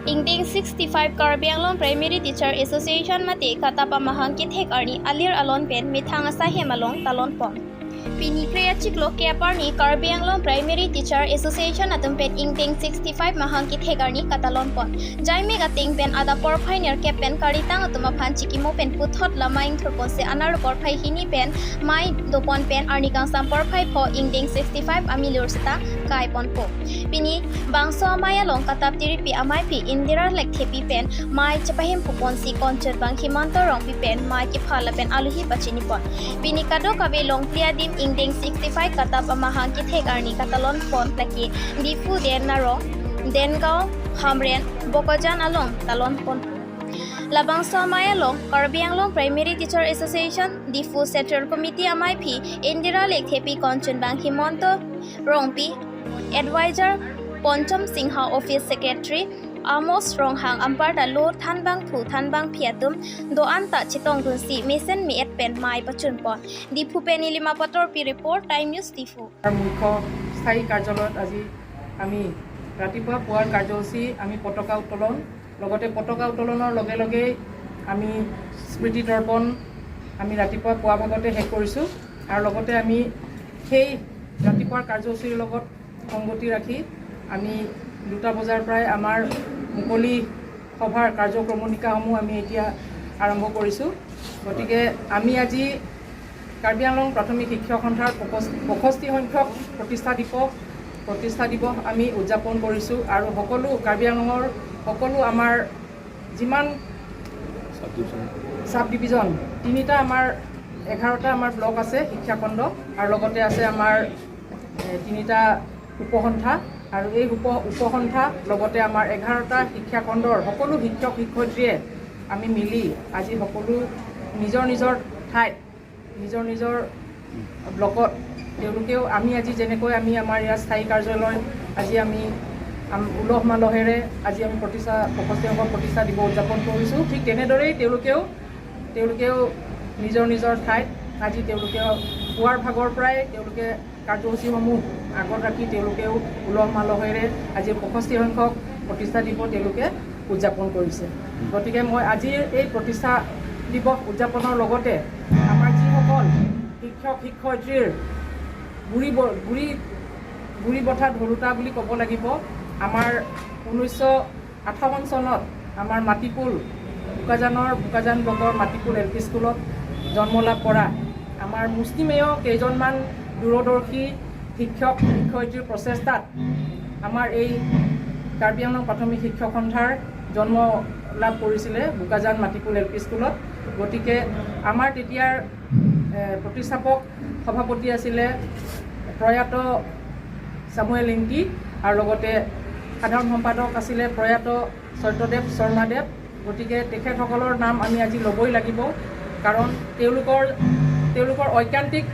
Ingding 65 Karbi Anglong Primary Teacher Association mate katapa mahang ki thek arni alir alon pen mithang asahem along talon pon. Pini kriya chiklo keparni Karbi Anglong Primary Teacher Association atum pen ingding 65 mahang ki thek arni katalon pon. Jaime gating pen ada por phainer ke pen karitang atuma phan chikimo pen puthot lamaing thurpon se anar por phai hini pen mai dopon pen arni kangsam por phai pho ingding 65 amilur sita kai pon po. Pini bangso amaya long katap tiripi amai pi Indira lek thepi pen mai chapahim pupon si konchet bang Himanto rong pi pen mai ki phala pen aluhi pachini pon. Pini kado kabe long plia dim ingding 65 katap amahang ki thek arni katalon pon plaki Difu den naro Dengaon Hamren Bokajan along talon pon. Labang Samaya Long, Karbi Anglong Primary Teacher Association, Difu Central Committee Amai Phi, Indira Lek Thepi Konchan Bang Himonto Rongpi, Advisor Poncham Singha Office Secretary, Amos Ronghang Amparda Lo Thanbang Phu Thanbang Phiatum, Do Anta Chitong Dunsi, Mesen Mi Et Pen Mai Pachun Pon. Difu Penilima Pator P Report, Time News Difu. মুখ্য স্থায়ী কাৰ্যালয়ত আজি আমি ৰাতিপুৱা পুৱাৰ কাৰ্যসূচী আমি পতাকা উত্তোলন, লগতে পতাকা উত্তোলনৰ লগে লগেই আমি স্মৃতি তৰ্পণ আমি ৰাতিপুৱা পুৱা ভাগতে শেষ কৰিছোঁ। আৰু লগতে আমি সেই ৰাতিপুৱাৰ কাৰ্যসূচীৰ লগত সংগতি ৰাখি আমি 2টা বজাৰ পৰাই আমাৰ মুকলি সভাৰ কাৰ্যক্ৰমণিকাসমূহ আমি এতিয়া আৰম্ভ কৰিছোঁ। গতিকে আমি আজি কাৰ্বি আংলং প্ৰাথমিক শিক্ষক সন্থাৰ 65 সংখ্যক প্ৰতিষ্ঠা দিৱস আমি উদযাপন কৰিছোঁ। আৰু সকলো কাৰ্বি আংলঙৰ সকলো আমাৰ যিমান চাব ডিভিজন তিনিটা, আমাৰ 11টা আমাৰ ব্লক আছে শিক্ষাখণ্ড আৰু লগতে আছে আমাৰ তিনিটা উপসন্থা। আৰু এই উপসন্থা লগতে আমাৰ 11টা শিক্ষাখণ্ডৰ সকলো শিক্ষক শিক্ষয়িত্ৰীয়ে আমি মিলি আজি সকলো নিজৰ নিজৰ ঠাইত, নিজৰ নিজৰ ব্লকত তেওঁলোকেও আমি আজি যেনেকৈ আমি আমাৰ ইয়াত স্থায়ী কাৰ্যালয় আজি আমি উলহ মালহেৰে আজি আমি 65 সংখ্যক প্ৰতিষ্ঠা দিৱস উদযাপন কৰিছোঁ, ঠিক তেনেদৰেই তেওঁলোকেও নিজৰ নিজৰ ঠাইত আজি তেওঁলোকেও পুৱাৰ ভাগৰ পৰাই তেওঁলোকে কাৰ্যসূচীসমূহ আগত ৰাখি তেওঁলোকেও উলহ মালহেৰে আজি 65 সংখ্যক প্ৰতিষ্ঠা দিৱস তেওঁলোকে উদযাপন কৰিছে। গতিকে মই আজিৰ এই প্ৰতিষ্ঠা দিৱস উদযাপনৰ লগতে আমাৰ যিসকল শিক্ষক শিক্ষয়িত্ৰীৰ গুৰি বঠা ধৰোঁতা বুলি ক'ব লাগিব, আমাৰ 1958 চনত আমাৰ মাটিপুল বোকাজান ব্লকৰ মাটিপুল এল পি স্কুলত জন্ম লাভ কৰা আমাৰ মুষ্টিমেয় কেইজনমান দূৰদৰ্শী শিক্ষক শিক্ষয়িত্ৰীৰ প্ৰচেষ্টাত আমাৰ এই কাৰ্বি আংলং প্ৰাথমিক শিক্ষক সন্থাৰ জন্ম লাভ কৰিছিলে বোকাজান মাটিপুল এল পি স্কুলত। গতিকে আমাৰ তেতিয়াৰ প্ৰতিষ্ঠাপক সভাপতি আছিলে প্ৰয়াত চামুৱেল ইংতি আৰু লগতে সাধাৰণ সম্পাদক আছিলে প্ৰয়াত সত্যদেৱ শৰ্মাদেৱ। গতিকে তেখেতসকলৰ নাম আমি আজি ল'বই লাগিব, কাৰণ তেওঁলোকৰ ঐকান্তিক